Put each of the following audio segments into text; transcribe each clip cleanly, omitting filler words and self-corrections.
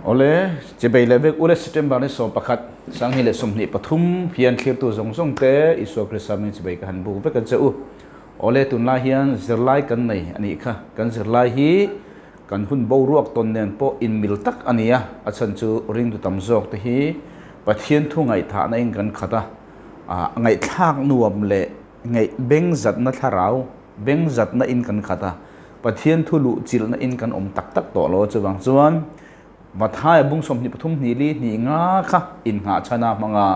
Awle, chibei leh vek ule September ni 11 2023 hian thlirtu zawng zawng te Isua Krista hming chibei ka han buk vek a che u. Awle, tunlai hian zirlai kan nei a nih kha. Kan zirlai hi Kan hun boruak tawn nen pawh inmil tak a ni a, a chhan chu ringtu tam zawk te hi Pathian thu ngaihthahna in kan khat a, ngaihthlak nuam leh ngaih beng zatna thlarau beng zatna in kan khat a, Pathian thu luh chilhna in kan awm tak tak tawh lo a, chuvang chuan Mathaia bung 23 hnih li hnih nga kha innghah chhana hmanga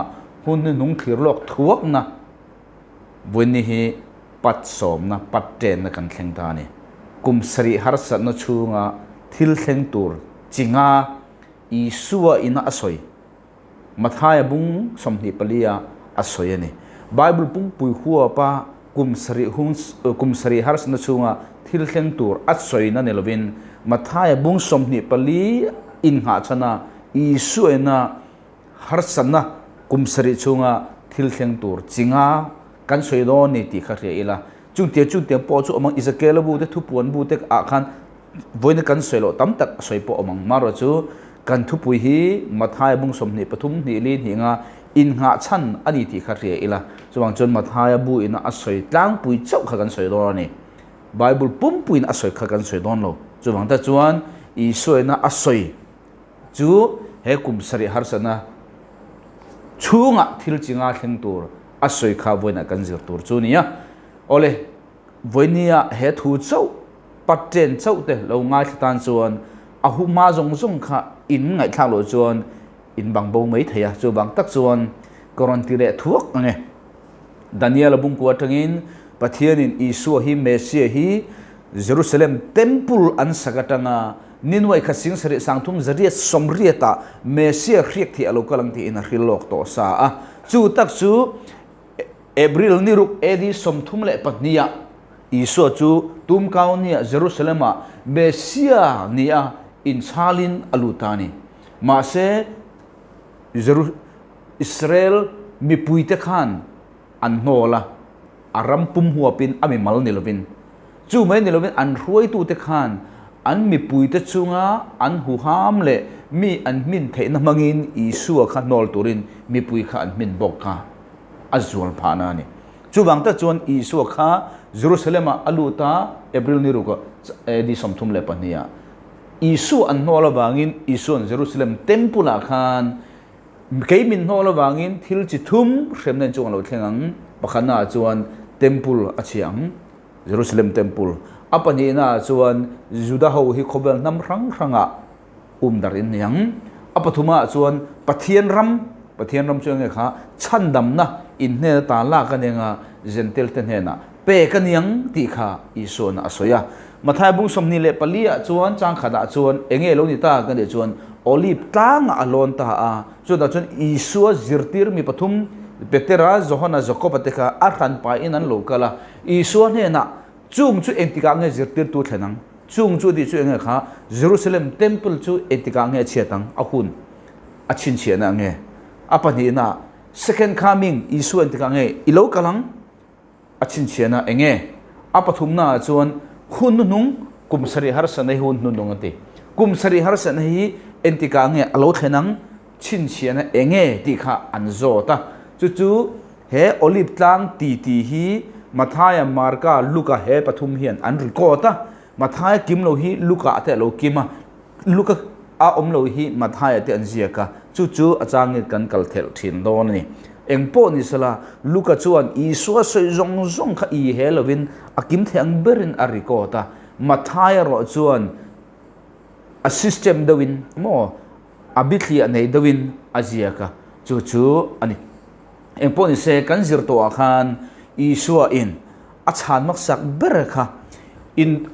hun hnuhnung thlir lawk thuakna Vawiinni hi pat sawmna, pat tenna kan thleng ta a ni. Kum sarih harsatna chhunga thil thleng tur chi nga Isua ina a sawi, Mathaia bung 24-a a sawi a ni. Bible pungpui huapa kum sarih hung, kum sarih harsatna chhunga thil thleng tur a sawina ni lovin Mathaia bung 24 innghah chhana Isua ina Harsatna kum sarih chhunga thil thleng tur chi nga kan sawi dawn ni tih kha hria ila. Chungtiang chungtiang pawh chu awm ang, Ezekiel-a bu te, thupuan bu te ah khan vawiina kan sawi loh tam tak a sawi pawh awm ang. Marawh chu kan thupui hi Mathaia bung 23 hnih li hnih nga innghah chhan a ni tih kha hria ila. Chuvang chuan Mathaia bu ina a sawi tlangpui chauh kha kan sawi dawn a ni. Bible pumpuiin a sawi kha kan sawi dawn lo. Chuvang te chuan Isua ina a sawi Chu he kum sarih harsatna chhungah thil chi nga thleng tur a sawi kha vawiinah kan zir tur chu nia. Awle, vawinia he thu chauh, paten chauh te lo ngaithla tan chuan a huma zawng zawng kha in ngaihthlak loh chuan in bang bo mai thei a, chuvang tak chuan ka rawn ti leh thuak ang e. Daniel-a bungkua atangin Pathianin Isua hi Messiah hi Jerusalem Temple an sak atanga Ninuai kha sing sarih sangthum zariat sawmriatah Messiah hriak thih a lo kal ang tiin a hril lawk tawh sa a. Chu tak chu April ni ruk AD 32 ah Isua chu tumkau nia Jerusalem-ah Messiah nia inchalin a lut ta a ni. Mahse, Israel mipuite khan an hnawl a, a ram pum huapin a mimal ni lovin, chu mai ni lovin an hruaitute khan an mipuite chunga an huham leh mi an hmin theihna hmangin Isua kha hnawl turin mipui kha an hmin bawk kha a zual phahna a ni. Chuvang tak chuan Isua kha Jerusalem-ah a lut a, April ni ruk AD 32 ah Isua an hnawl avangin Isua'n Jerusalem Temple-ah khan Kei min hnawl avangin thil chi thum hremna in chung a lo thleng ang. Pakhatnaah chuan Temple a chhia ang, Jerusalem Temple. A pahnihnaah chuan Juda ho hi khawvel hnam hrang hrangah Um dar in niang. A pathuma ah chuan Pathian ram, Pathian ram chu enge kha chhandamna in hnen ata lak a nianga Zentel te hnenah pek a niang tih kha Isuan a sawi a. Mathai bung 24 ah chuan chang khatah chuan enge lo ni ta ka nih chuan Olive tlangah a lawn ta a, chutah chuan Isua zirtir mi pathum Petera, Johana, Jakoba te kha a hranpa in an lo kal a, Isua hnenah Chung chu engtikah nge zirtirtu thlen ang? Chung chu tih chu enge kha? Jerusalem Temple chu engtikah nge a chhiat ang? A hun a chhinchhiahna nge? A pahnihna, Second Coming, Isua engtikah nge i lo kal ang? A chhinchhiahna enge? A pathumna ah chuan hun hnuhnung, kum sarih harsatna hi hun hnuhnung a ti. Kum sarih harsatna hi engtikah nge a lo thlen ang? Chhinchhiahna enge tih kha an zawt a. Chu chu He Olive tlang titi hi Mathaia, Marka, Luka he pathum hian an record a. Mathaia kim lo hi Luka te a lo kim a, Luka a awm lo hi Mathaia te an ziak a, chu chu a changin kan kal thelh thin dawn a ni. Eng pawh ni sela, Luka chuan Isua sawi zawng zawng kha i he lovin a kim thei ang berin a record a, Mathaia erawh chuan a system deuhin maw a bithliah nei deuhin a ziak a, chu chu a ni. Engpawh ni se, kan zir tawhah khan Isua in a chhan maksak ber kha in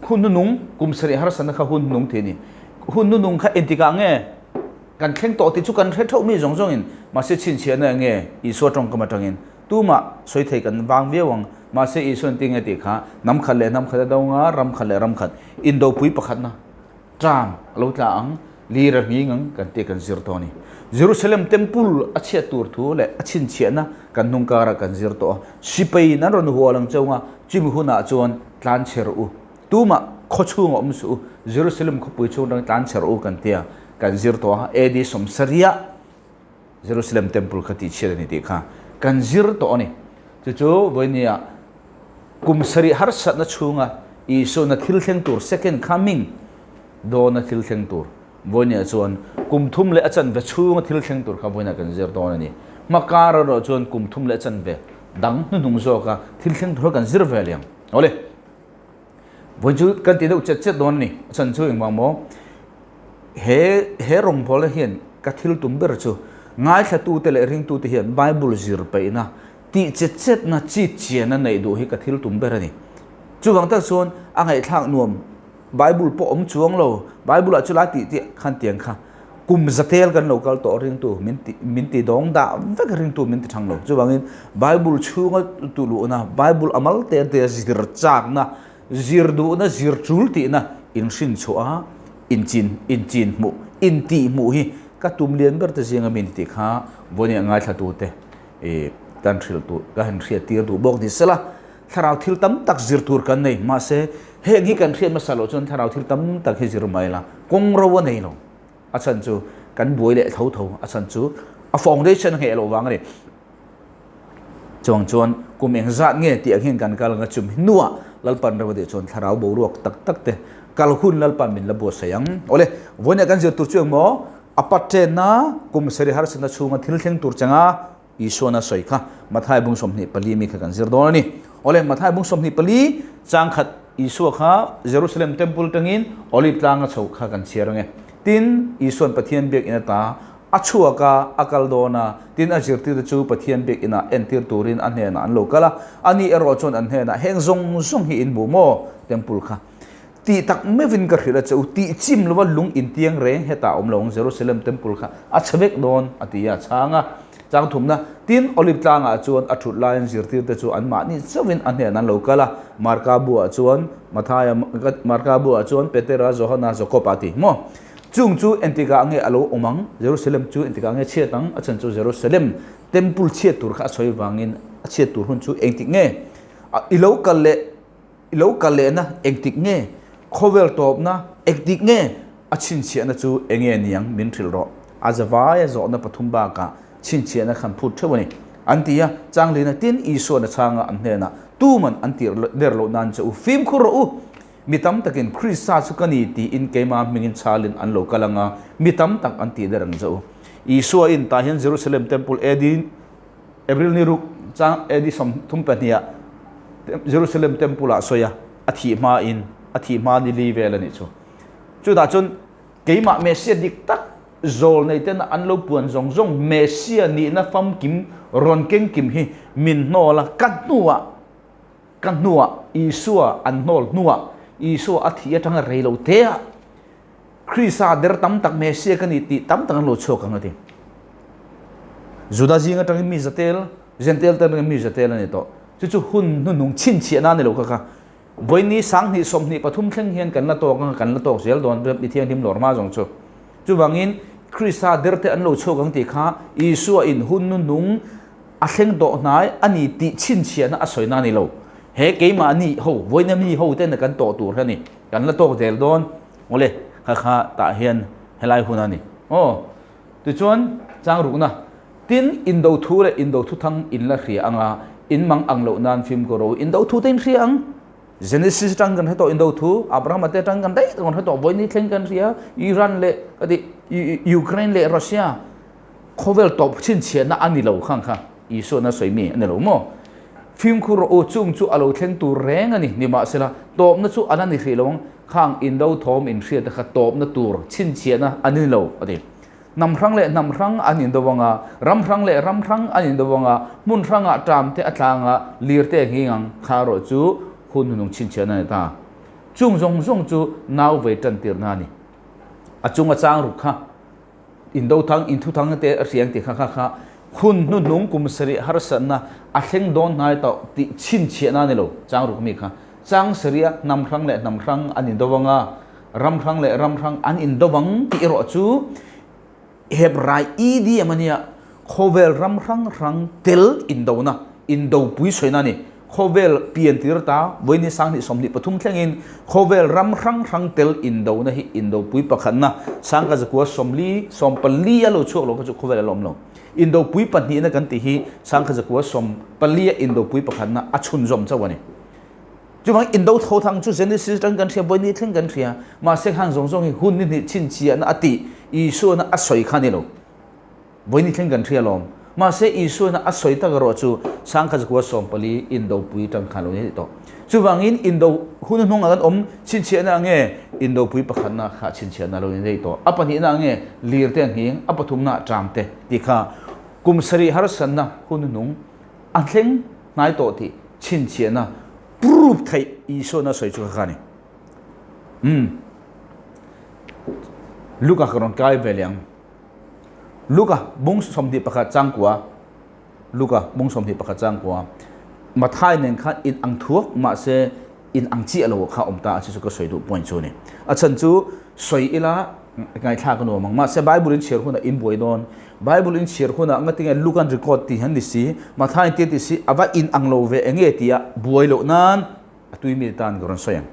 hun nunung kum sarih harsatna kha hun nung tih a ni. Hun nunung kha engtikah nge kan thleng tawh tih chu kan hre theuh mi zawng zawngin mahse chhinchhiahna eng nge Isua tawngkam atangin tumah sawi thei kan vang viau ang. Mahse Isua in tinge tih kha hnam khat leh hnam khat a do nga, ram khat leh ram khat indopui pakhatna Tram a lo tla ang, lir a nghing ang kan tih kan zir tawh a ni. Jerusalem Temple a chhiat tur thu leh a chhinchhiahna kan hnung karah kan zir tawh a. Sipaiin an rawn hual ang chauh a, chumi hunah chuan tlan chher u. Tumah khaw chhungah awm suh u, Jerusalem khawpui chhung atangin tlan chher u kan tia kan zir tawh a. AD 70 Jerusalem Temple kha tihchhiat a ni tih kha kan zir tawh a ni. Chu chu vawinia kum sarih harsatna chhunga Isuana thil thleng tur, second coming, dawna thil thleng tur, vawinia chuan kum thum leh a chanve chhunga thil thleng tur kha vawinia kan zir dawn a ni. Hmakar erawh chuan kum thum leh a chanve dang hnuhnung zawka thil thleng tur kha kan zir ve liang. Awle. Vawiin chu kan ti deuh chet chet dawn a ni. A chhan chu engvang maw? He he rawngbawlna hian ka thil tum ber chu ngaithlatute leh ringtute hian Bible zir peihna, tih chet chetna, chit chianna neih duh hi ka thil tum ber a ni. Chuvang tak chuan a ngaihthlak nuam Bible pawh awm chuang lo, Bible ah chu lai tih tih khan tiang kha kum zatel kan lo kal tawh ringtu min ti min ti dawng dah vek ringtu min ti thang lo. Chuvangin Bible chhunga tuluhna, Bible a mal te te zir chakna, zir duhna, zir tul tihna in hrin chhuah a, in chin in chin hmuh, in tih hmuh hi ka tum lian ber te zinga mi ni tih kha vawiin ngaithlatute i kan hrilh duh ka han hriat tir duh bawk ni sela. Thlarau thil tam tak zir tur kan nei, mahse heng hi kan hriat hmasa loh chuan thlarau thil tam tak hi zir mai la, kawng ro a nei lo. A chhan chu kan buai leh tho tho, a chhan chu a foundation a ngheh loh vang a ni. Chuang chuan kum eng zat nge tih ang hian kan kal anga chumi hnuah Lalpan reuh a tih chuan thlarau boruak tak tak te kal hun Lalpan min la buatsaih ang. Awle, vawiin ah kan zir tur chu eng maw? A patrenna kum sarih harsatna chhunga thil thleng tur changa Isuan a sawi kha Mathai bung 24 mi kha kan zir dawn a ni. Awle, Mathai bung 24 chang khat Isua kha Jerusalem Temple tangin Olive tlanga chho kha kan chhiar ang e. Tin, Isuan Pathian biakinn ata a chhuak a, a kal dawn a, tin a zirtirte chu Pathian biakinah entir turin a hnenah an lo kal a. Ani erawh chuan an hnenah, Heng zawng zawng hi in hmu maw? Temple kha tih tak meuhin ka hrilh a che u, tih chim lova lung intiang reng hetah a awm lo ang, Jerusalem Temple kha a chhe vek dawn, a ti a, a chhang a. Chang thumna, Tin, Olive tlangah chuan a thut laiin zirtirte chu anmahni chauhin a hnenah an lo kal a, Marka buah chuan Mathaia, Marka buah chuan Petera, Johana, Jakoba a ti maw? Chung chu entikah nge a lo awm ang? Jerusalem chu entikah nge chhiat ang? A chhan chu Jerusalem Temple chhiat tur kha a sawi vangin a chhiat tur hun chu engtik nge? I lo kal leh i lo kal lehna engtik nge? Khawvel tawpna engtik nge? A chhinchhiahna chu enge niang min hrilh rawh. A zavaia zawhna pathum bakah chhinchhiahna khan phut theuh a ni. An ti a, Changlina tin Isua'n a chhanga an hnenah, Tuman an tirh der loh nan che u, fimkhur rawh u! Mi tam takin Krista chu ka ni tiin keimah hmingin chhalin an lo kal ang a, mi tam tak an tih der ang che u. Isua in tah hian Jerusalem Temple AD April ni ruk chang AD 32 ah Jerusalem Temple ah sawi a, a thih hma in, a thih hma ni li vel a nih chu. Chutah chuan. Keimah Messia dik tak zawl nei tena an lo puan zawng zawng Messia nihna famkim rawn keng kim hi min hnawl a, ka hnuah ka hnuah Isua an hnawl hnuah Isua a thih atanga rei lo te ah Krista der tam tak Messia ka ni tih tam tak an lo chhuak ang a ti. Juda zing atangin mi zatel, Jentail te atangin mi zatel a ni tawh. Chu chu hun hnuhnung chhinchhiahna a ni lo kha kha. Vawiini 20 23 thleng hian kan la tawk ang a, kan la tawk zel dawn mi thianghlim lawr hma zawng chu. Chuvangin Krista derte an lo chhuak ang tih kha Isua in hun hnuhnung a thleng tawh hnai a ni tih chhinchhiahna a sawina a ni lo. He keimahni ho, vawiina mi ho ten kan tawh tur hi a ni. Kan la tawk zel dawn. Awle, kha kha tah hian helai hun a ni. Aw, tichuan changrukna, tin indo thu leh indo thuthang in la hria anga in mang ang loh nan fimkhur ro indo thu te in hria ang. Genesis atang kan hre tawh indo thu, Abraham-a te atang kan daih kan hre tawh, vawiin thleng kan hria, Iran leh ka ti Ukraine leh Russia khawvel tawp chhinchhiahna a ni lo khang kha Isuan a sawi mi a ni lo maw? Fimkhur rawh u, chung chu a lo thleng tur reng a ni, nimahsela tawpna chu a la ni hrih lo ang, khang indo thawm inhriatna kha tawpna tur chhinchhiahna a ni lo a ti. Hnam hrang leh hnam hrang an indo ang a, ram hrang leh ram hrang an indo ang a, hmun hrangah ṭam te a tlang a, lir te a nghing ang, kha erawh chu hun hunung chhinchhiahna a ni ta. Chung zawng zawng chu nau vei ṭan tirna a ni. A chunga chang ruk kha indo thang, inthu thang te a hriang tih kha kha kha hun hnuhnung kum sarih harsatna a thleng dawn hnai tawh tih chhinchhiahna a ni lo, chang ruk mi kha. Chang sarih a hnam hrang leh hnam hrang an indo ang a, ram hrang leh ram hrang an indo ang tih erawh chu Hebrai idiom a nia, khawvel ram hrang hrang tel indona, indopui sawina a ni. Khawvel pian tir ta vawiin 2023 thlengin khawvel ram hrang hrang tel indona hi indopui pakhatna sangka zakua sawmli sawmpali a lo chhuak lo kha chu khawvel a la awm lo. Indopui pahnihna kan tih hi sangka zakua sawmpali a indopui pakhatna a chhunzawm chauh a ni. Chuvang indo tho thang chu Genesis atang kan hria, vawiin thleng kan hria. Mahse khang zawng zawng hi hun ni hnih chhinchhiahna a tih Isuana a sawi kha a ni lo. Vawiin thleng kan hria alawm. Mahse Isuana a sawi tak erawh chu sangkhat zakua 14 indopui tang khan lo ni tawh. Chuvangin indo hun hnungah kan awm chhinchhiahna ang nge indopui pakhatna kha chhinchhiahna lo ni daih tawh. A pahnihna ang nge lir te a nghing, a pathumna ah ṭam te tih kha kum sarih harsatna hun hnung a thleng hnai tawh tih chhinchhiahna proof theih Isuana sawi chu kha kha a ni. Umm. Luka ka rawn kai ve leh ang. Luka bung 21 changkua Luka bung 21 changkua Mathai nen khan in ang thuak mahse in ang chiah lo kha awm ta a chi chu ka sawi duh point chu ni. A chhan chu sawi ila ngaithlak a nuam ang mahse Bible in chhiar hunah in buai dawn. Bible in chhiar hunah ngatinge Lukan record tih hian ni si Mathai in tia ti si a va in ang lo ve enge tia buai loh nan A tui mi tan ka rawn sawi ang.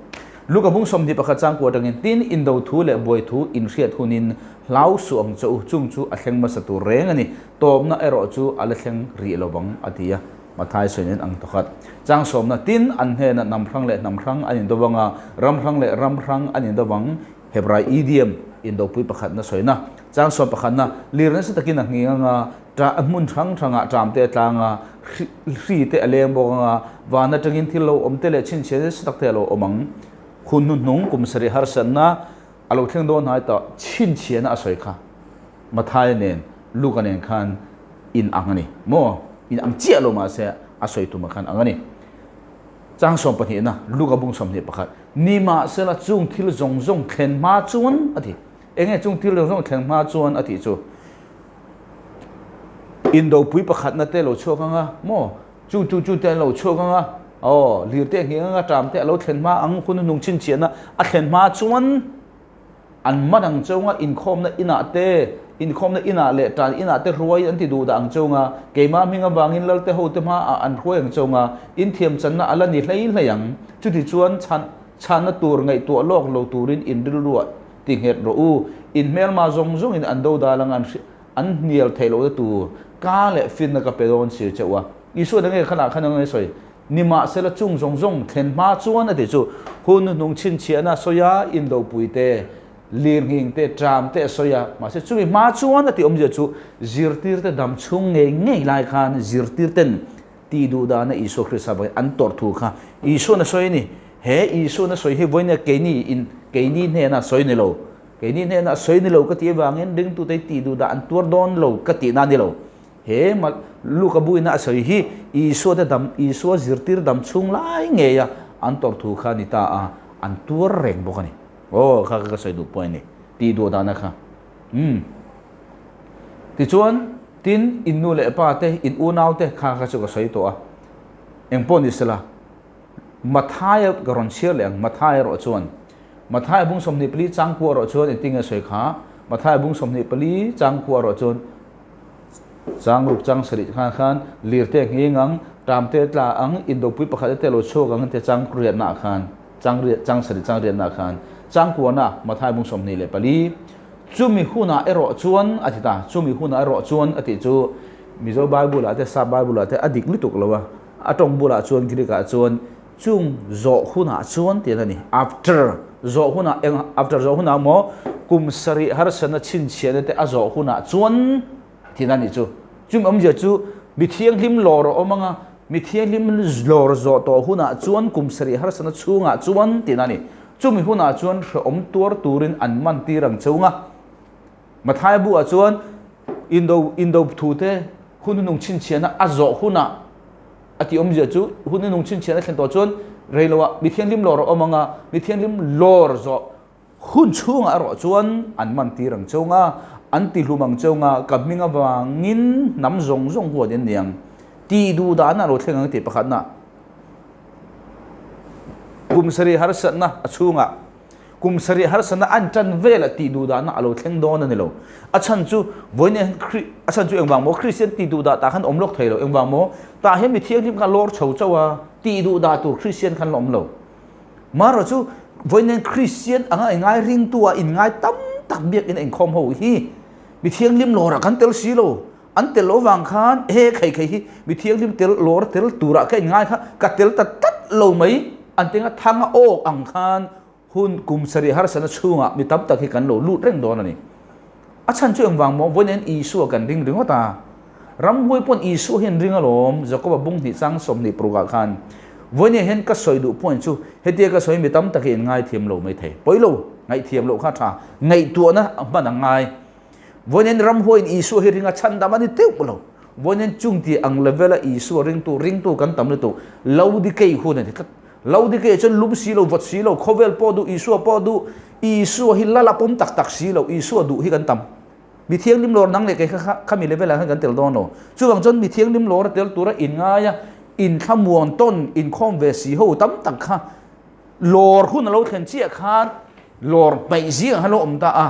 Luka bung 21 changkua atangin tin indo thu leh buai thu inhriat hunin hlau suh ang che u, chung chu a thleng hmasa tur reng a ni, tawpna erawh chu a la thleng rih lo vang, a ti a. Mathai sawiin ang tawkhat. Chang sawmna tin an hnenah hnam hrang leh hnam hrang an indo vang a, ram hrang leh ram hrang an indo vang, Hebrai idiom, indopui pakhatna sawina. Chang sawm pakhatna, lir nasa takin a nghing ang a, Ṭah hmun hrang hrangah ṭam te a tlang a, hri te a leng bawk ang a, van aṭangin thil lo awm te leh chhinchhiah nasa tak te a lo awm ang. Hun hnuhnung kum sarih harsatna a lo thleng dawn hnai tawh chhinchhiahna a sawi kha Mathaia nen Luka nen khan in ang a ni maw? In ang chiah lo mahse a sawi tumah khan ang a ni. Chang 12na Luka bung 21 Nimahsela chung thil zawng zawng thlen hma chuan a ti. Enge chung thil zawng zawng thlen hma chuan a tih chu? Indopui pakhatna te lo chhuak anga maw chu chu chu te an lo chhuak anga aw lir te a nghing anga ṭam te a lo thlen hma ang hun hnung chhinchhiahna a thlen hma chuan an man ang chunga inkhawmna inah te inkhawmna inah leh ṭan inah te hruai an ti duh dah ang chunga keimah hming avangin lalte ho te hmaah an hruai ang chunga inthiam channa a la ni hlei hlei ang chuti chuan chhan chhanna tur ngaihtuah lawk lo turin inrilruah Ti nghet rawh u, in hmelma zawng zawngin an do dal anga an an hnial theih lohna tur ka leh finna ka pe dawn sir che u a. Isua dang khanah khan eng nge sawi? Nimahsela chung zawng zawng thlen hma chuan a ti chu, hun hnuhnung chhinchhiahna a sawi a, indopui te, lirnghing te, ṭam te a sawi a, mahse chumi hma chuan a tih awmzia chu zirtirte dam chhung ngei ngei lai khan zirtirten tih duh dana Isua Krista vawiin an tawrh thu kha Isuan a sawi a ni. He Isuan a sawi hi vawiin keini in keini hnena sawi ni lo. Keini hnenah a sawi ni lo ka tih avangin ringtute hi tih duh dah an tuar dawn lo ka tihna a ni lo. He Luka buina a sawi hi Isua te dam, Isua zirtir dam chhung lai ngeia an tawrh thu kha a ni ta a, an tuar reng bawk a ni. Aw, kha kha ka sawi duh pawh a ni, tih duh dahna kha. Umm. Tichuan, tin, in nu leh pa te, in unau te kha kha chu ka sawi tawh a. Engpawh ni sela, Mathaia ka rawn chhiar leh ang, Mathaia erawh chuan, Mathaia bung 24 changkua erawh chuan engtin nge sawi kha? Mathaia bung 24 changkua erawh chuan, Chang ruk chang sarih khan khan lirte nghing ang, ṭamte tla ang, indopui pakhat te lo chhuak ang te chang riatna ah khan, chang riat chang sarih chang riatna ah khan, chang kuana Mathai bung 24, chumi hunah erawh chuan a ti ta, chumi hunah erawh chuan a tih chu Mizo Bible ah te Sap Bible ah te a dik lutuk lo a, a tawng bulah chuan Greek ah chuan Chung zawh hunah chuan tih a ni. After zawh hunah eng after zawh hunah maw kum sarih harsatna chhinchhiahna te a zawh hunah chuan tih a ni chu. Chumi awmzia chu mi thianghlim lawr a awm ang a, mi thianghlim lawr zawh tawh hunah chuan kum sarih harsatna chhungah chuan tih a ni. Chumi hunah chuan hrehawm tuar turin an man tir ang cheu nga. Mathaia buah chuan indo indo thu te hun nung chhinchhiahna a zawh hunah A tih awmzia chu hun inung chhinchhiahna thlen tawh chuan rei loah mi thianghlim lawr a awm ang a, mi thianghlim lawr zawh hun chhungah erawh chuan an man tir ang cheu nga, an ti hlum ang cheu nga, ka hming avangin hnam zawng zawng huat in ni ang tih duh dahna a lo thleng ang tih pakhatna kum sarih harsatna a chhungah Kum sarih harsatna an tan vel a tih duh dahna a lo thleng dawn a ni lo. A chhan chu vawiin hian a chhan chu engvang maw Kristian tih duh dah tah khan awm lawk thei lo. Engvang maw tah hian mi thianghlim kha lawr chho chauh a, tih duh dah tur Kristian khan la awm lo. Marawh chu vawiin hian Kristian anga ingai ringtu a inngai tam tak biakin a inkhawm ho hi mi thianghlim lawrah kan tel si lo. An tel loh vang khan he khei khei hi mi thianghlim tel lawr tel turah ka inngai kha ka tel ta tlat lo mai an tinga thang a awk ang khan hun kum sarih harsatna chhungah mi tam tak hi kan lo lut reng dawn a ni. A chhan chu engvang maw vawiin Isua kan ring ringawt a, ramhuai pawn Isua hi an ring alawm Jakoba bung hnih chang 20 parukah khan vawiin hian ka sawi duh point chu hetia ka sawi mi tam tak hi in ngaithiam lo mai thei pawi lo ngaihthiam loh kha tha ngaihtuahna hman a ngai. Vawiin ramhuaiin Isua hi ringa chhandam a ni teuh lo. Vawiin chung ti ang level a Isua ringtu, ringtu kan tam lutuk. Laodikei hun a ni tlat. Laodikei chuan lum si lo, vawt si lo, khawvel pawh duh, Isua pawh duh, Isua hi lal a pawm tak tak si lo, Isua duh hi kan tam. Mi thianghlim lawr nang leh kei kha khami level ah khan kan tel dawn lo. Chuvang chuan mi thianghlim lawr a tel tura inngai a, inthlamuan tawn, inkhawm ve si ho tam tak kha lawr hun a lo thlen chiah khan lawr hmaih zingah khan lo awm ta a.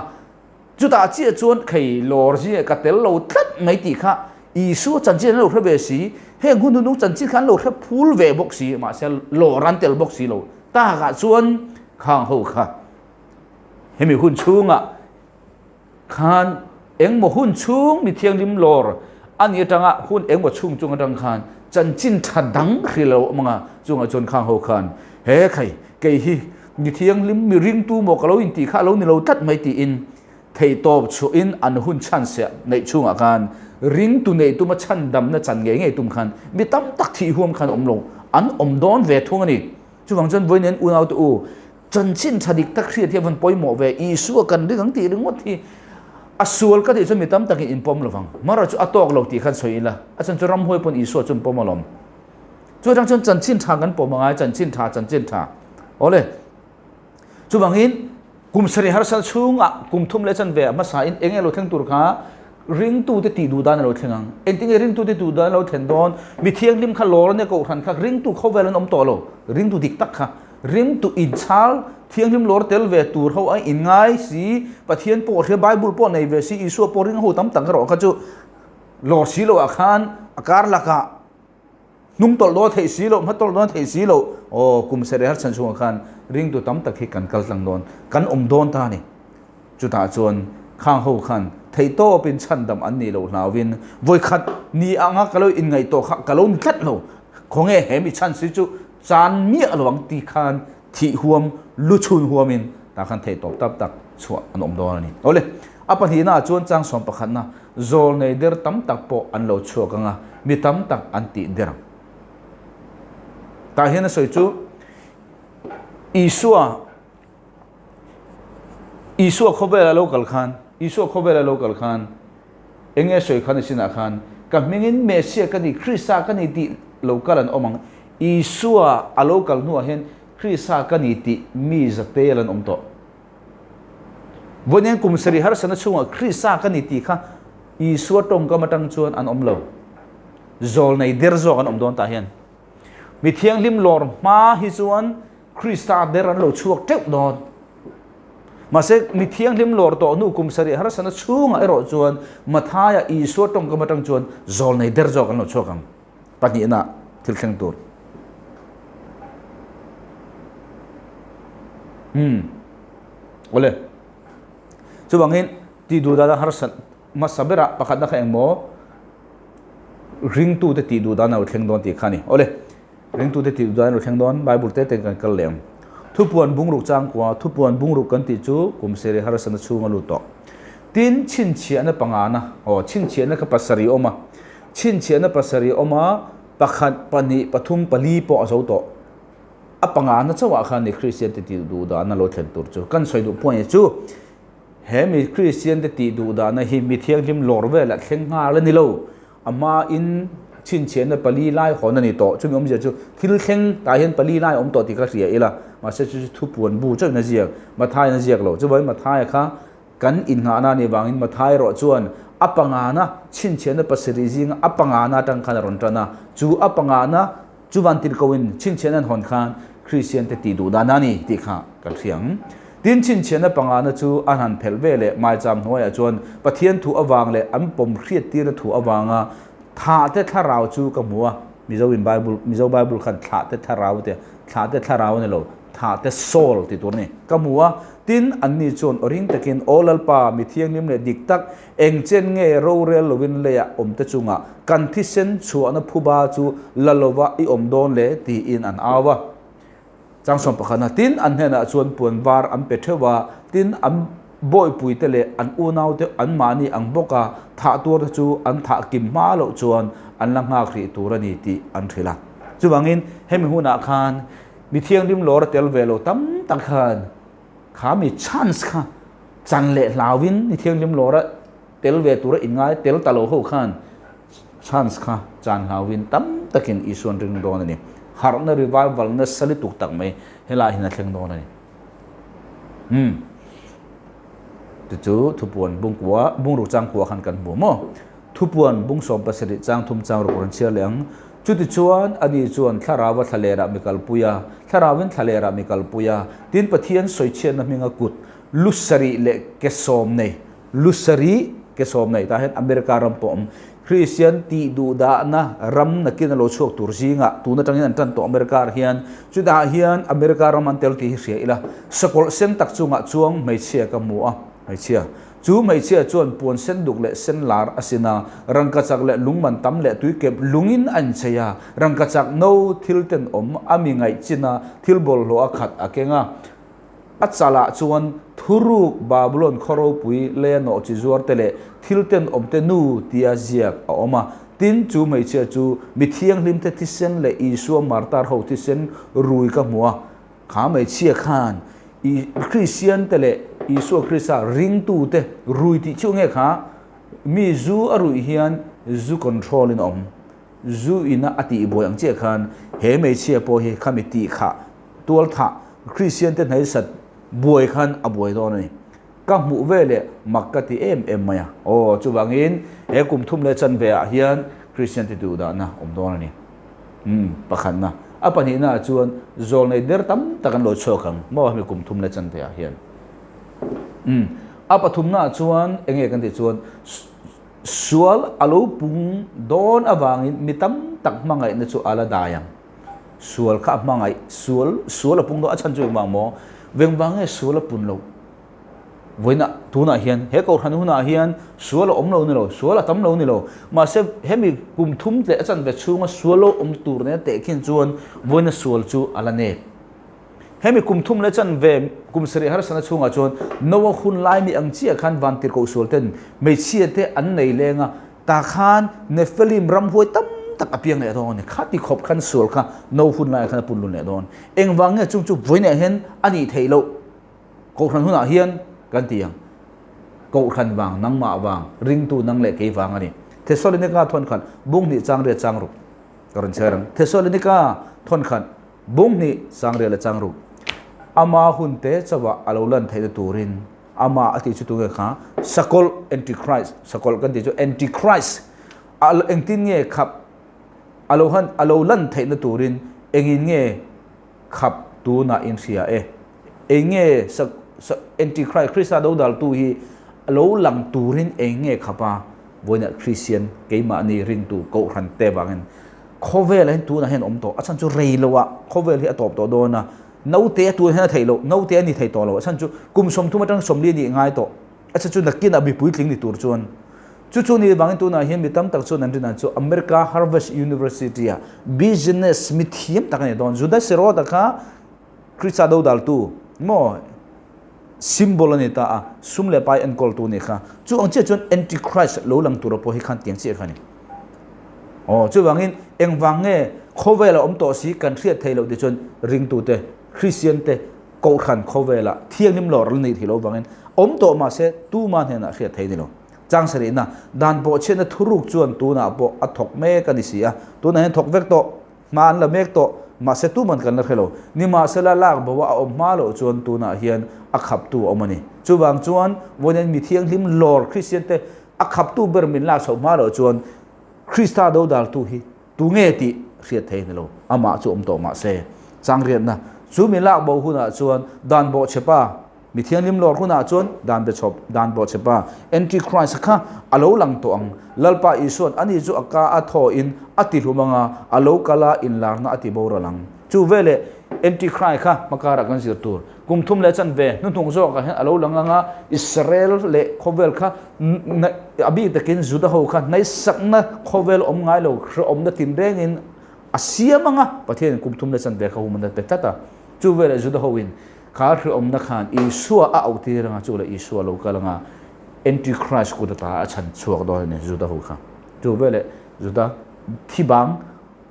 Chutah chiah chuan khei lawr zia ka tel lo tlat mai tih kha Isua chanchin an lo hre ve si, heng hun hunung chanchin kha an lo hre phul ve bawk si, mahse lawr an tel bawk si lo. Takah chuan khang ho kha hemi hun chhungah khan engmaw hun chhung mi thianghlim lawr a nih atanga hun engmaw chhung chung atang khan chanchin tha dang hrilh a lo awm ang a, chungah chuan khang ho khan he khai kei hi Mi thianghlim, mi ringtu maw ka lo intih kha a lo ni lo tlat mai tiin theihtawp chhuahin an hun chhansiah neih chhungah khan ringtu neih tuma chhandamna chan ngei ngei tum khan mi tam tak thih huam khan awm lo, an awm dawn ve thung a ni. Chuvang chuan vawiin unaute u, chanchin tha dik tak hriat hi a vawn pawimawh ve, Isua kan ring ang tih ringawt hi a sual ka tih chuan mi tam takin inpawm lovang. Mara chu a tawk lo tih khan sawi ila, a chhan chu ramhuai pawn Isua chu an pawm alawm. Chu atang chuan chanchin tha kan pawm angai, chanchin tha, chanchin tha. Awle. Chuvangin kum sarih harsal chhungah kum thum leh chanve hmasa in enge lo thleng tur kha ringtute tih duh dan a lo thleng ang. Engtinge ringtute tih duh dan a lo thlen dawn? Mi thianghlim kha lawr ania kohhran kha ringtu khawvel an awm tawh lo. Ringtu dik tak kha ringtu inchhal thianghlim lawr tel ve tur ho a inngai si, Pathian pawh hria, Bible pawh nei ve si, Isua pawh ring ho tam tak erawh kha chu lawr si loh ah khan a kar lakah Hnung tawlh dawn theih si loh, hma tawlh dawn theih si loh, aw kum sereh har chhan chhungah khan ringtu tam tak hi kan kal tlang dawn, kan awm dawn ta a ni. Chutah chuan khang ho khan theihtawpin chhandam an nih loh hlauhin vawikhat ni anga ka lo inngaihtuah kha ka lo ni tlat lo, khawnge he mi chhan si chu chan miah lo ang ti khan thih huam, lu chhun huamin tah khan theihtawp tak tak chhuah an awm dawn a ni. Awle, a pahnihnaah chuan chang sawm pakhatna Zawlnei der tam tak pawh an lo chhuak ang a, mi tam tak an tih der ang. Tah hian a sawi chu, Isua Isua khawvela lo kal khan, Isua khawvela lo kal khan, eng nge sawi khan i sinah khan, Ka hmingin Messiah ka ni, Krista ka ni tih lo kal an awm ang. Isua a lo kal hnuah hian Krista ka ni tih mi zate an awm tawh. Vawiin kum sarih harsatna chhungah Krista ka ni tih kha Isua tawngkam atang chuan an awm lo. Zawlnei der zawk an awm dawn tah hian. Mi thianghlim lawr hma hi chuan Krista der an lo chhuak teuh dawn. Mahse, mi thianghlim lawr tawh hnu kum sarih harsatna chhungah erawh chuan Mathaia Isua tawngkam atang chuan zawlnei der zawk an lo chhuak ang. Pahnihna thil thleng tur. Hmm. Awle. Chuvangin tih duh dana harsat hmasa berah pakhatna kha engmaw ringtute tih duh dan a lo thleng dawn tih kha a ni. Awle. Ringtute tih duh dan a lo thleng dawn. Bible te ten kan kal leh ang. Thupuan bungruk changkua, thupuan bungruk kan tih chu kum seri harsatna chhunga lut tawh. Tin, chhinchhiahna pangana, aw, chhinchhiahna kha pasarih awm a. Chhinchhiahna pasarih awm a, pakhat, pahnih, pathum, pali pawh a zo tawh. A pangana chauhah khan ni Kristian te tih duh dahna lo thlen tur chu. Kan sawi duh pawh ni chu, he mi Kristian te tih duh dahna hi mi thianghlim lawr velah thleng nghal a ni lo. A hmain chhinchhiahna pali lai hawn a ni tawh. Chumi awmzia chu thil thleng tah hian pali lai a awm tawh tih ka hria ila, mahse chu chu thupuan bu chauhin a ziak, Mathaiin a ziak lo. Chuvangin Mathaia kha Kan innghahna a nih vangin Mathai erawh chuan a pangana chhinchhiahna pasarih zinga a pangana atang khan a rawn tan a. Chu a pangana chu vantirhkohin chhinchhiahna an hawn khan Kristian te tih duh dan a ni tih kha kan hria ang. Tin, chhinchhiahna pangana chu an han phelh ve leh maicham hnuaiah chuan Pathian thu avang leh an pawm hriattirna thu avanga thahte thlarau chu ka hmu a. Mizo in Bible, Mizo Bible khan thlahte thlarau a ti a, thlahte thlarau a ni lo. Thah te Saul ti tur a ni. Ka hmu a, tin, anni chuan aw ring takin, Aw Lalpa, mi thianghlim leh dik tak, eng chen nge rorel lovin leiah awm te chungah kan thisen chhuahna phuba chu la lova i awm dawn le? tiin an au a. Changsawm pakhatna, tin, an hnenah chuan puan var an pe theuh a, tin, an bawipuite leh an unaute anmahni ang bawka thah tuarte chu an thah kim hma loh chuan an la nghak rih tur a ni tih an hrilh a. Chuvangin, hemi hunah khan Mi thianghlim lawr a tel ve lo tam tak khan kha mi chance kha chan leh hlauin mi thianghlim lawr a tel ve tura inngai tel ta lo ho khan chance kha chan hlauin tam takin Isuan ring dawn a ni. Harhna revival nasa lutuk tak mai helai hian a thleng dawn a ni. Umm. Chu chu thupuan bungkua bungruk changkua khan kan hmu maw? Thupuan bung 17 chang thum chang ruk rawn chhiar leh ang. Chutichuan, ani chuan Thlarauva thlalerah mi kalpui a, Thlarauvin thlalerah mi kalpui a, tin Pathian sawichhiatna hminga kut lu sarih leh ke sawm nei, lu sarih ke sawm nei, tah hian America ram pawh awm, Kristian tih duhdahna ram nakin a lo chhuak tur zingah tun atangin an tan tawh America ah hian, chutah hian America ram an tel tih hi hria ila, sakawlh sen tak chungah chuang hmeichhia ka hmu a, hmeichhia. Chu hmeichhia chuan puan sen duk leh sen lar a sin a, rangkachak leh lungman tam leh tuikep lungin a inchei a, rangkachak no thil tenawm a mi ngaih chin a, thil bawlhhlawh a khat a keng a. A chalah chuan thuruk Babulon khaw ropui leia nawh chi zuar te leh thil tenawm te nu tia ziak a awm a. Tin, chu hmeichhia chu mi thianghlim te thisen leh Isua martar ho thisen rui ka hmu a. Kha hmeichhia khan i Kristian te leh Isua Krista ringtu te rui tih chu nge kha mi zu a ruih hian zu control in a awm. Zu ina a tih buai ang chiah khan he hmeichhia pawh hi khami tih khah tual thah Kristian te hnaisat buai khan a buai dawn a ni. Ka hmuh ve leh mak ka ti em em mai a. Aw chuvangin he kum thum leh chanve ah hian Kristian te duhdahna awm dawn a ni. Umm pakhatna. A pahnihna ah chuan zawlnei der tam tak an lo chhuak ang maw hemi kum thum leh chanve ah hian. Umm a pathumna ah chuan eng nge kan tih chuan sual a lo pung dawn avangin mi tam tak hmangaihna chu a la dai ang. Sual kha a hmangaih sual sual a pung dawn a chhan chu engvang maw? Vengvang nge sual a pun loh? Vawiinah tunah hian he kohhran hunah hian sual a awm lo ni lo, sual a tam lo ni lo. Mahse hemi kum thum leh a chanve chhunga sual lo awm tur nena tehkhin chuan vawiina sual chu a la nep. Hemi kum thum leh chanve kum sarih harsatna chhungah chuan Noa hun lai mi ang chiah khan vantirhkoh sual ten hmeichhia te an nei leng a, tah khan Nephilim ramhuai tam tak a piang leh dawn a ni. Khati khawp khan sual kha Noa hun laiah khan a pun lun leh dawn. Engvang nge chung chu vawiinah hian a nih theih loh? Kohhran hunah hian kan ti ang? Kohhran vang, nangmah vang, ringtu nang leh kei vang a ni. Thesalonika thawn khat bung hnih chang riat chang ruk ka rawn chhiar ang. Thesalonika thawn khat bung hnih chang riat leh chang ruk. Ama hun te chauhah a lo lan theihna turin ama a tih chu tunge kha sakawlh antichrist sakawlh kan tih chu antichrist a engtin nge khap a lo han a lo lan theihna turin engin nge khap tunah in hria e. Eng nge sa sa Antichrist, Krista dodaltu hi a lo lang turin eng nge khap a? Vawiinah Kristian keimahni ringtu Kohhran te vangin khawvelah hian tunah hian awm tawh. A chhan chu rei loah khawvel hi a tawp tawh dawn a, naute a tun hian a theih loh, naute a ni thei tawh lo. A chhan chu kum 30 atang 40 a nih ngai tawh. A chhan chu nakinah mi puitling ni tur chuan chu chu ni vangin tunah hian mi tam tak chuan an rin chu America Harvard University a business mi thiam tak a ni dawn. Judas Sirota kha Krista dodaltu maw symbol a ni ta a, sum leh pai enkawltu ni kha. Chu ang chiah chuan Antichrist lo lang tura pawh hi khan tiang chiah kha ni. Aw, chuvangin engvang nge khawvel a awm tawh si kan hriat thei loh ti chuan ringtute, Christian te Kohhran khawvela thianghlim lawr la nei thei lo vangin awm tawh mah se tuma hnenah hriat thei ni lo. Chang sarihna, dan bawhchhiatna thuruk chuan tunah pawh a thawk mek a ni si a, tunah hian thawk vek tawh, hma an la mek tawh, mahse tuman kan la hre lo. Nimahsela lak bo a awm hma loh chuan tunah hian a khaptu a awm a ni. Chuvang chuan vawiin mi thianghlim lawr Kristian te a khaptu ber min lak chhoh hma loh chuan Krista dodaltu hi Tunge tih hriat thei a ni lo, amah chu awm tawh mah se. Changriatna, Chu mi lak bo hunah chuan dan bawhchhepa, mi thianghlim lawr hunah chuan dan be chhawp, dan bawhchhepa, Antichrist kha a lo lang tawh ang. Lalpa Isua'n ani chu a ka a thawhin a ti hlum anga, a lo kal a inlarna a ti boral ang. Chu veleh Antichrist kha hmakarah kan zir tur. Kum thum leh chanve hnuhnung zawkah hian a lo lang anga Israel leh khawvel kha a bik takin Juda ho kha hnaisakna khawvel awm ngai lo hrehawmna tinrengin a siam anga Pathianin kum thum leh chanve kha human a pe tlat a. Chu veleh Juda hoin kha hrehawmna khan Isua a auh tir anga chu leh Isua lo kal anga Antichrist kut ata a chhan chhuak dawn a ni Juda ho kha. Chu veleh Juda thi bang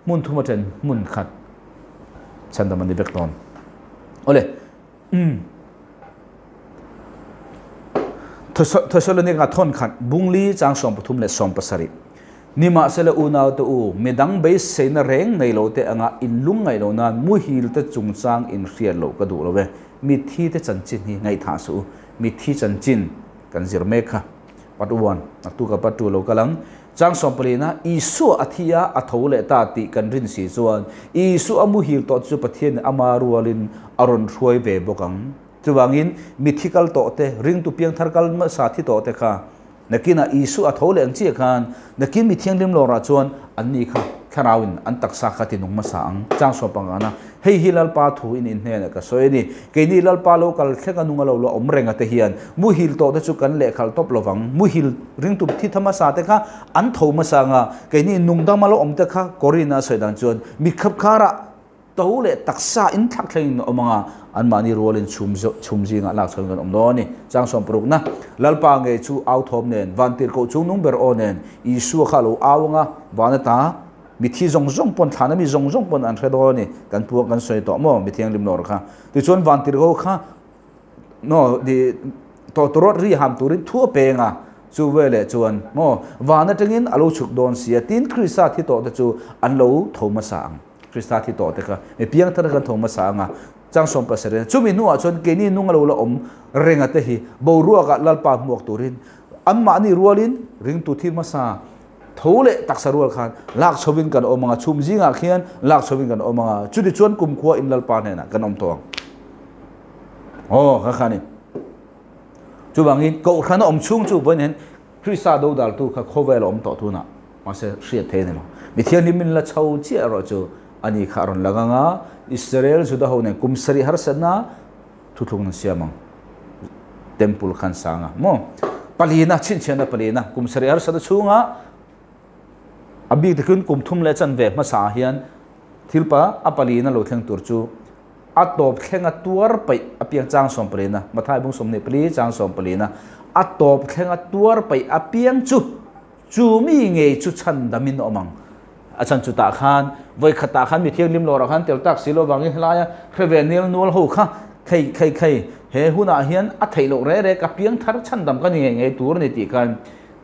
hmun thum aṭhen hmun khat chhandam an ni vek dawn. Awle, umm. Thesalonika thawn khat bungli chang 13 leh 17. Nimahsela unaute u, midang beiseina reng nei lo te anga in lungngaih loh nan muhil te chungchang in hriat loh ka duh lo e. Mitthi te chanchin hi ngaihthah suh u. Mitthi chanchin kan zir mek kha. Part 1, Naktuka part 2 lo kal ang. Chang sawmpalina, Isua a thi a, a tho leh ta tih kan rin si chuan Isua a muhil tawh chu Pathianin ama rualin a rawn hruai ve bawk ang. Chuvangin, mithi kal tawh te, ringtu piangthar kal hmasa thi tawh te kha nakinah Isua a tho leh ang chiah khan nakin mi thianghlim lawrah chuan anni kha thlarauin an taksa kha tinung hmasa ang. Chang sawmpangana, Hei hi Lalpa thu in inhnenah ka sawi a ni. Keini Lalpa lo kal thleng a nung a lo la awm reng a te hian muhil tawh te chu kan lehkhalh tawp lovang. Muhil ringtu thi tha hmasa te kha an tho hmasa anga keini nungdam a lo awm te kha Korin a sawi dan chuan mitkhap karah to leh taksa in thlak thleng in awm anga anmahni rualin chhum chhum zingah lak chhawn kan awm dawn a ni. Chang sawmparukna Lalpa ngei chu au thawm nen vantirhkoh chungnung ber aw nen Isua kha a lo au anga van ata Mithi zawng zawng pawn thlana mi zawng zawng pawn an hre dawn a ni. Kan pu kan sawi tawh maw mi thianghlim lawr kha. Tichuan vantirhko kha no di tawtawrawt ri ham turin thu a peng a, chu veleh chuan maw van atangin a lo chhuk dawn sia tin Krista thi tawh te chu an lo tho hmasa ang. Krista thi tawh te kha mi piangthar kha an tho hmasa ang a. Chang 17 chumi hnuah chuan keini nung a lo la awm renga te hi boruakah Lalpa hmuak turin anmahni rualin ringtu thi hmasa Tho leh taksa rual khan lak chhovin kan awm ang a, chhum zingah khian lak chhovin kan awm ang a, chuti chuan kumkhua in Lalpa hnenah kan awm tawh ang. Aw, kha kha ni. Chuvangin Kohhran a awm chhung chu vawiin hian Krista dodaltu kha khawvel a awm tawh tunah, mahse hriat thei a ni lo. Mi thianghlim min la chho chiah erawh chu ani kha a rawn lang ang a, Israel Juda ho nen kum sarih harsatna thuthlung an siam ang. Temple khan sang a maw? Palina, chhinchhiahna palina, kum sarih harsatna chhunga a bik takin kum thum leh chanve hmasa ah hian thil pa a palina lo thleng tur chu a tawp thlenga tuar paih apiang chang 14, Mathai bung 24 chang 14, a tawp thlenga tuar paih apiang chu Chu mi ngei chu chhan damin a awm ang. A chhan chu tah khan, vawi khat tah khan mi thianghlim lawrah khan tel tak si lo vangin helaia hre ve nel nual ho kha Khei khei khei, he hunah hian a theih loh reh reh ka piang thar chhandam ka ni ngei ngei tur a ni tih khan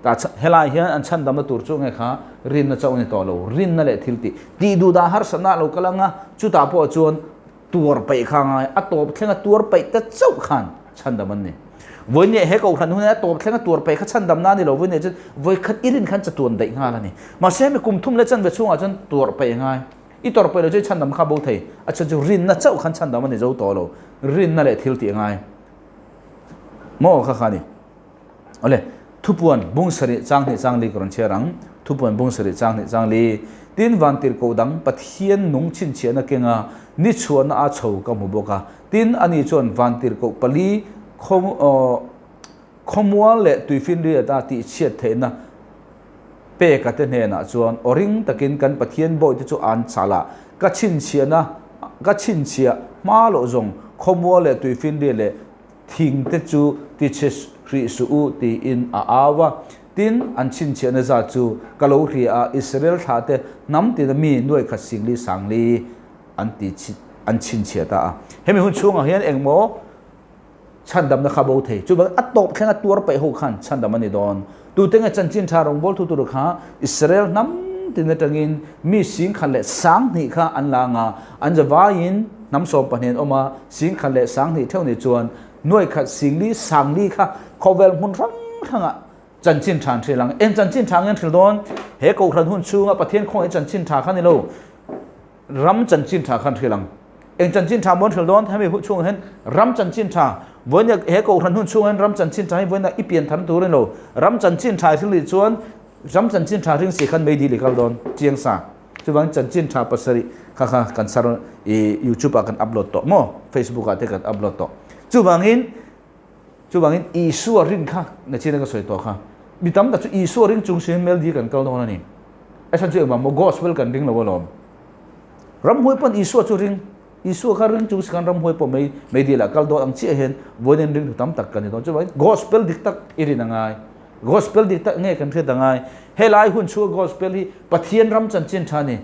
ta helai hian an chhandamna tur chu nge kha rinna chauh a ni tawh lo, rinna leh thil tih tih duh dah harsatna a lo kal ang a, chutah pawh chuan tuar peih kha a ngai, a tawp thlenga tuar peih ta chauh khan chhandam an ni. Vawinia he kohhran hun hian a tawp thlenga tuar peih kha chhandamna a ni lo, vawinia chuan vawikhat i rin khan chatuan daih nghal a ni. Mahse hemi kum thum leh chanve chhungah chuan tuar peih a ngai. I tawrh peih lo chu i chhandam kha bo thei, a chhan chu rinna chauh khan chhandam a ni zo tawh lo, rinna leh thil tih a ngai maw kha kha a ni. Awle, thupuan bung sarih chang hnih chang li ka rawn chhiar ang, thupuan bung sarih chang hnih chang li, tin vantirhkoh dang Pathian nung chhinchhiahna kenga ni chhuahna a chho ka hmu bawk a, tin ani chuan vantirhkoh pali khawmual leh tuifinriata tihchhiat theihna Peka te hnenah chuan aw ring takin kan Pathian bawihte chu an chal a, ka chhinchhiahna ka chhinchhiah hma loh zawng khawmual leh tuifinriat leh thing te chu tichhe hrih suh u tiin a au a. Tin, an chhinchhiahna zat chu ka lo hria a, Israel thlah te hnam tina mi nuai khat singli sangli an ti an chhinchhiah ta a. Hemi hun chhungah hian engmaw Chhandamna kha bo thei. Chuvangin a tawp thlenga tuar peih ho khan chhandam a ni dawn. Tute nge chanchin tha rawngbâwl thu tur kha Israel hnam tin atangin mi singkhat leh sanghnih kha an la anga, an zavaiin hnam 12 an awm a, singkhat leh sanghnih theuh ni chuan nuaikhat singli sangli kha khawvel hmun hrang hrangah chanchin tha an hrilh ang. Eng chanchin tha nge an hrilh dawn? He Kohhran hun chhunga Pathian khawngaih chanchin tha kha ni lo. Ram chanchin tha khan hrilh ang. Eng chanchin tha maw an hrilh dawn? Hemi hun chhungah hian ram chanchin tha, vawiin he kohhran hun chhungah hian ram chanchin tha hi vawiin i pian thar tur a ni lo. Ram chanchin tha i hrilh nih chuan ram chanchin tha hring si khan meidil i kal dawn chiang sa. Chuvangin chanchin tha pasarih kha kha kan sar i youtube ah kan upload tawh maw? Facebook ah te kan upload tawh. Chuvangin chuvangin Isua rin kha nachin ka sawi tawh kha. Mi tam tak chu Isua ring chung siin meldil kan kal dawn a ni. A chhan chu engvang maw gospel kan ring lo alawm. Ramhuai pawn Isua chu ring, Isua kha ring chung si khan ramhuai pawh mei meidil ah kal dawn ang chiah hian vawiin ring thu tam tak kan ni dawn. Chuvangin gospel dik tak i rin a ngai. Gospel dik tak nge kan hriat a ngai. Helai hun chhunga gospel hi Pathian ram chanchin tha a ni.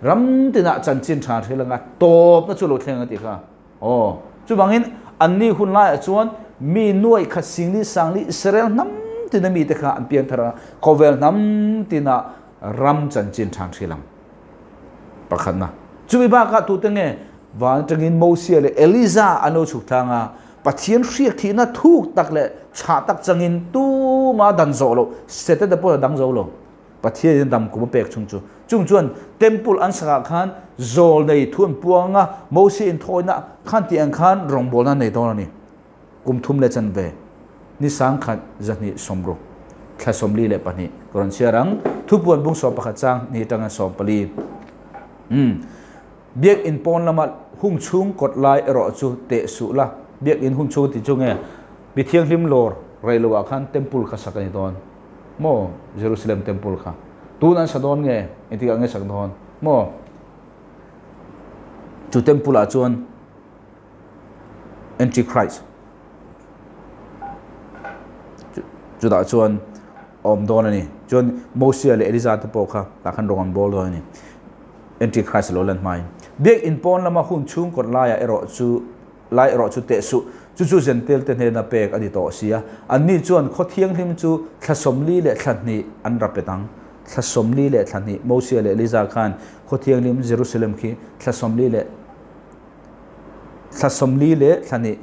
Ram tinah chanchin tha hril anga tawpna chu lo thleng ang a tih kha. Aw, chuvangin anni hun laiah chuan mi nuaih khat singli sangli Israel hnam tina mite kha an piang thar a, khawvel hnam tina ram chanchin than hrilh ang. Pakhatna, chumi bakah tute nge van atangin Mosia leh Eliza an lo chhuk tlang a, Pathian hriak thihna thuk tak leh chhah tak changin tuma dan zawh loh, Setana pawh a dang zo lo. Pathianin a dam kum a pek chung chu. Chung chuan temple an sakah khan zawl nei thu an puang a, Moses inthawina khan tih ang khan rawngbawlna an nei dawn a ni. Kum thum leh chanve, ni sangkhat zahnih sawmruk, thla 42 ka rawn chhiar ang. Thupuan bung 11 chang ni atanga 14. Umm. Biakinn pawn lama hung chhung kawt lai erawh chu teh suh la. Biakinn hung chhung tih chu nge? Mi thianghlim lawr rei loah khan temple kha sak a ni dawn. Maw Jerusalem temple kha tun an sa dawn nge engtikah nge sak dawn maw chu temple ah chuan antichrist chutah chuan awm dawn a ni chuan Mosia leh Eliza te pawh kha tah khan rawng an bawl dawn a ni antichrist lo lan hmain biak in pawn lama hun chhung kawt laiah erawh chu Lai erawh chu teh suh, chu chu Zentel te hnena pek a ni tawh si a. Anni chuan khaw thianghlim chu thla 40 leh thla hnih an ra pet ang. Thla 40 leh thla hnih, Mosia leh Eliza khan khaw thianghlim Jerusalem khi thla 40 leh thla 40 leh thla hnih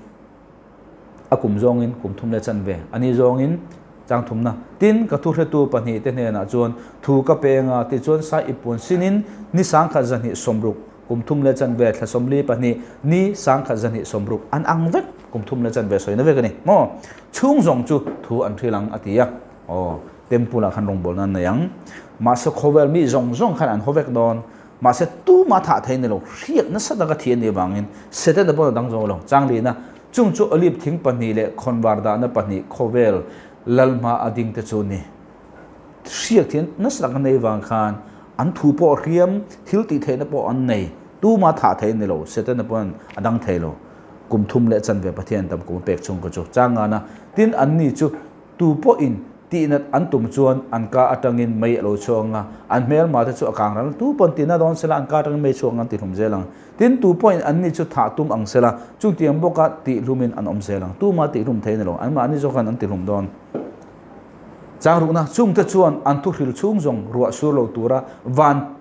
a kum zawngin kum thum leh chanve a ni zawngin chang thumna. Tin, ka thuhretu pahnih te hnenah chuan thu ka peng a, tichuan sai i puan sinin ni sangkhat zahnih sawmruk Kum thum leh chanve thla 42 ni sangkhat zahnih sawmruk an ang vek kum thum leh chanve sawina vek a ni maw? Chhung zawng chu thu an hril ang a ti a, aw temple ah khan rawngbawlna an nei ang. Mahse khawvel mi zawng zawng khan an haw vek dawn. Mahse tuma thah thei ni lo, hriat nasa taka thi a nih avangin Setana pawn a dang zo lo. Changlina, chung chu olive thing pahnih leh khawnvar dahna pahnih khawvel lal hma a ding te chu ni. Hriak thian nasa tak an nei vang khan an thu pawh hriam, thil tih theihna pawh an nei. Tuma thah thei an ni lo, Setana pawhin a dang thei lo. Kum thum leh chanve Pathian tam kum a pek chhung kha chu chang ngana. Tin, anni chu tu pawhin Tihnat an tum chuan an ka atangin mei a lo chhuak ang a, an hmelma te chu a kang ral. Tu pawn tihna dawn sela an ka atangin mei chhuak ang an tihlum zel ang. Tin, tu pawhin anni chu thah tum ang sela, chutiang bawka tihlumin an awm zel ang. Tuma tihlum thei a ni lo, anmahni zawk an tihlum dawn. Changrukna, Chungte chuan an thuhril chhung zawng ruah sur lo tura van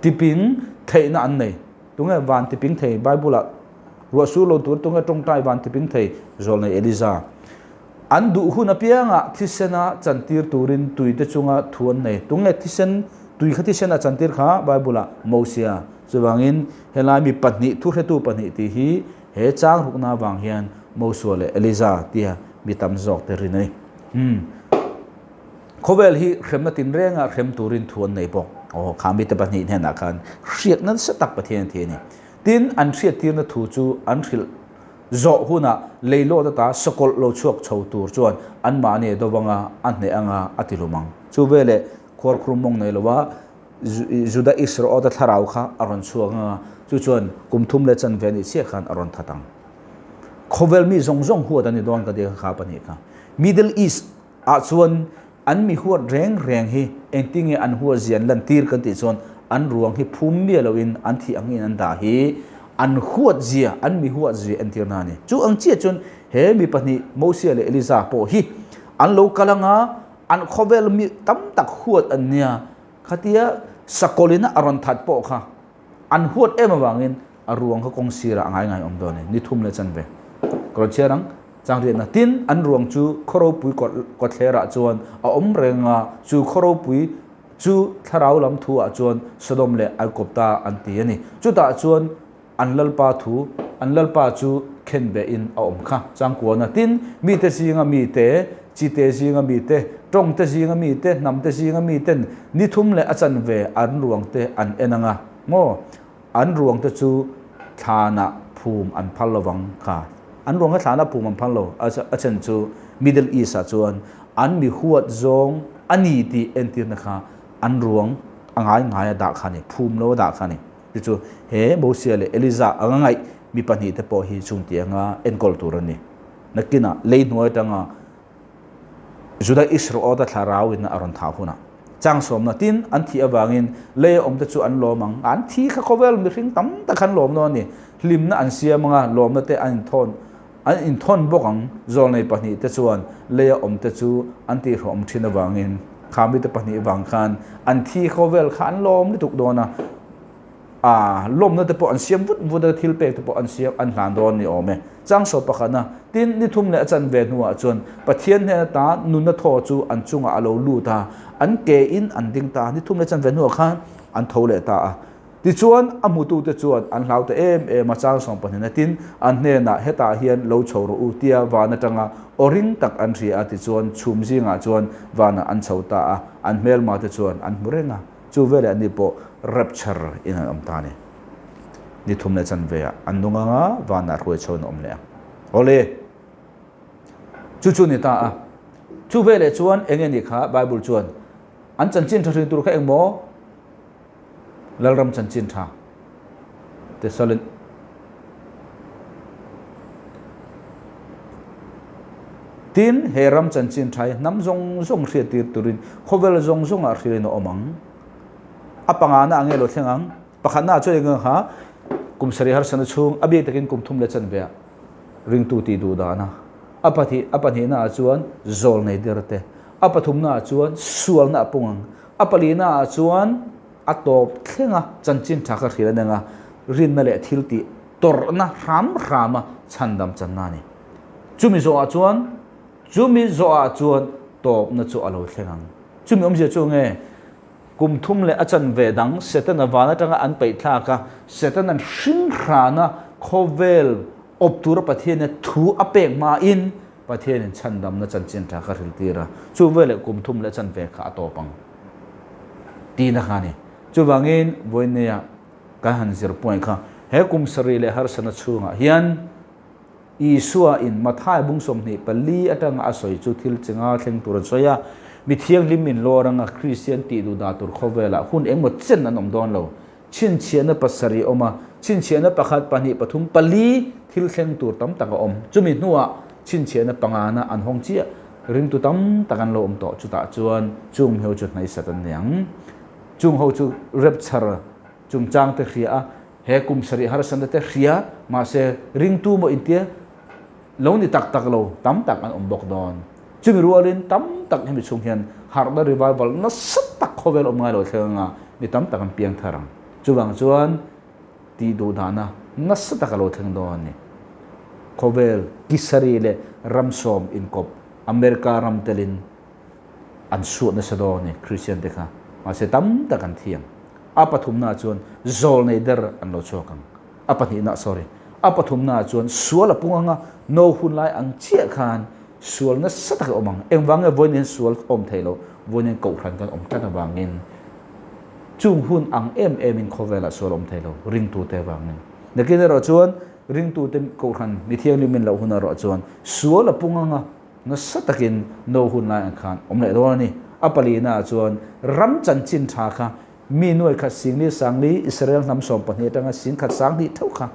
tiping theihna an nei. Tunge van tiping thei? Bible-ah ruah sur lo tur tunge tawngtai van tiping thei? Zawlnei Eliza. An duh hun apiangah thisena chantir turin tuite chunga thu an nei. Tunge thisen, tui kha thisena chantir kha? Bible-ah Mosia. Chuvangin helai mi pahnih, thuhretu pahnih tih hi he chang rukna avang hian Mosua leh Eliza tia mi tam zawk te rin a ni. Umm. Khawvel hi hremna tinrenga hrem turin thu an nei bawk. Aw, kha mite pahnih hnenah khan hriatna nasa tak Pathian a thi a ni. Tin, an hriattirna thu chu an hrilh zawh hunah leilawt ata sakawlh lo chhuak chho tur chuan anmahni a do anga, a hneh anga a ti hlum ang. Chu veleh khuarkhur mawng nei lova Juda Israel-a thlarau kha a rawn chhuak anga, chu chuan kum thum leh chanve a nih chiah khan a rawn that ang. Khawvel mi zawng zawng huat a ni dawn ka ti kha kha pahnih kha. Middle East ah chuan an mi huat reng reng hi engtinge an huat zia an lantir kan tih chuan an ruang hi phum miah loin an thih angin an dah hi an huat zia, an mi huat zia entirna a ni. Chu ang chiah chuan he mi pahnih Mosia leh Eliza pawh hi an lo kal anga an khawvel mi tam tak huat an nia, khatia sakawlina a rawn that pawh kha an huat em avangin a ruang kha kawng sirah a ngai ngai awm dawn a ni, ni thum leh chanve ka rawn chhiar ang. Changriatna tin an ruang chu khaw ropui kawthlerah chuan a awm reng a, chu khaw ropui chu thlarau lam thuah chuan Sodom leh Aigupta an ti a ni. Chutah chuan an lalpa thu, an lalpa chu khenbehin a awm kha. Changkuana tin mite zinga mite, chite zinga mite, tawngte zinga mite, hnamte zinga miten ni thum leh a chanve an ruangte an en ang a maw? An ruangte chu thlanah phum an phal lovang kha. An ruang kha thlanah phum an phal lo. A then chu Middle East ah chuan an mi huat zawng a ni tih entirna kha an ruang a ngai ngai a dah kha a ni, phum lo a dah kha a ni. Chu chu he Mosia leh Eliza anga ngaih mi pahnih te pawh hi chung tih anga enkawl tur a ni. Nakinah lei hnuai atanga Juda Israel-a thlarau in a rawn thah hunah changsawmna tin an thih avangin lei a awmte chu an lawm ang. An thi kha khawvel mihring tam tak an lawm dawn a ni. Hlimna an siam anga lawmna te an inthawn an inthawn bawk ang. Zawlnei pahnih te chuan lei a awmte chu an tihhlawm thin avangin kha mite pahnih vang khan an thi khawvel kha an lawm lutuk dawn a. A lawmna te pawh an siam vut vut a, thil pek te pawh an siam an hlan dawn ni awm e. Changsaw pakhatna, tin ni thum leh a chanve hnuah chuan Pathian hnen ata nunna thaw chu an chungah a lo lut a, an ke in an ding ta a, ni thum leh chanve hnuah khan an tho leh ta a. Tichuan a hmutute chuan an hlau ta em em a, changsawm pahnihna tin an hnenah hetah hian lo chho rawh u tia van atanga aw ring tak an hria a, tichuan chhum zingah chuan vanah an chho ta a, an hmelma te chuan an hmu reng a. Chu veleh an ni pawh rapture in an awm ta a ni. Ni thum leh chanve ah an nung ang a, vanah hruai chho in a awm leh ang. Awle! Chu chu ni ta a. Chu veleh chuan eng nge ni kha Bible chuan an chanchin tha hrin tur kha engmaw? Lalram chanchin tha. Thessalon. Tin, he ram chanchin tha hi hnam zawng zawng hriattir turin khawvel zawng zawngah hrilhin a awm ang. A pangana ang nge lo thleng ang? Pakhatna chuan eng kha kum sarih harsatna chhung a bik takin kum thum leh chanve ah ringtu tih duh dan a. A pahnih a pahnihna ah chuan zawl nei der te. A pathumna ah chuan sualna a pung ang. A palihna ah chuan A tawp thlenga chanchin tha kha hrilh a neng a, rinna leh thil tih tawrhna hram hrama chhandam channa a ni. Chumi zawhah chuan, chumi zawhah chuan tawpna chu a lo thleng ang. Chumi awmzia chu nge? Kum thum leh a chanve dang Setana van atanga an peih thlak a, Setana'n hring hrana khawvel awp tura Pathianin thu a pek hmain Pathianin chhandamna chanchin tha kha hrilh tir a, chu veleh kum thum leh chanve kha a tawp ang tihna kha a ni. Chuvangin vawineia kan han zir point kha he kum sarih leh harsatna chhungah hian Isua in Mathai bung 24 atanga a sawi chu thil chinga thleng tur an sawi a, mi thianghlim in lawr anga Kristian tih duh dah tur khawvelah hun engmaw chen an awm dawn lo. Chhinchhiahna pasarih a awm a, chhinchhiahna pakhat, pahnih, pathum, pali thil thleng tur tam tak a awm. Chumi hnuah Chhinchhiahna pangana an hawng chiah ringtu tam tak an lo awm tawh. Chutah chuan chung ho chu hnaisat an ni ang. Chung ho chu rapture chungchang te hria a, he kum sarih harsatna te hria, mahse ringtu maw intia lo ni tak tak lo tam tak an awm bawk dawn. Chumi rualin tam tak hemi chhung hian harhna revival nasa tak khawvel awm ngai lo thleng anga mi tam tak an piang thar ang. Chuvang chuan tih duh dahna nasa tak a lo thleng dawn a ni. Khawvel kisari leh ramsawm inkawp America ram telin an suah nasa dawn a ni Christian te kha. Mahse tam tak an thiam. A pathumnaah chuan zawl nei ber an lo chhuak ang. A pahnihna, sorry. A pathumnaah chuan sual a pung anga no hun lai ang chiah khan sual nasa tak a awm ang. Engvang nge vawiin hian sual awm thei lo? Vawiin hian kohhran kan awm tlat avangin chung hun ang em emin khawvelah sual awm thei lo, ringtute avangin. Nakin erawh chuan ringtute kohhran mi thianghlim in loh hun erawh chuan sual a pung anga nasa takin no hun lai ang khan awm leh dawn a ni. A palina ah chuan ram chanchin tha kha mi nuai khat singli sangli Israel hnam 12 atanga 10,000 20 theuh kha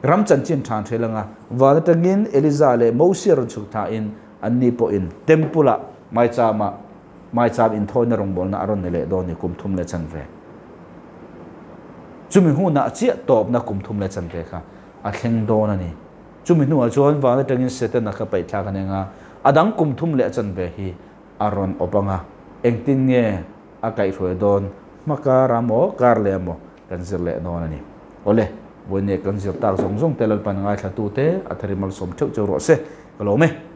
ram chanchin tha an hrel anga van atangin Eliza leh Mosia rawn chhuk thain anni pawhin temple ah maichama maicham inthawina rawngbawlna a rawn ni leh dawn ni kum thum leh chanve. Chumi hunah chiah tawpna kum thum leh chanve kha a thleng dawn a ni. Chumi hnuah chuan van atangin Setana kha paihthlak a neng a, a dang kum thum leh chanve hi a rawn awp ang a, engtin nge a kaihhruai dawn hma kar a maw kar leh maw kan zir leh dawn a ni. Awle, vawinia kan zir tak zawng zawng te Lalpan ngaithlatute a thari malsawm theuh cheu rawh se, ka lawm e.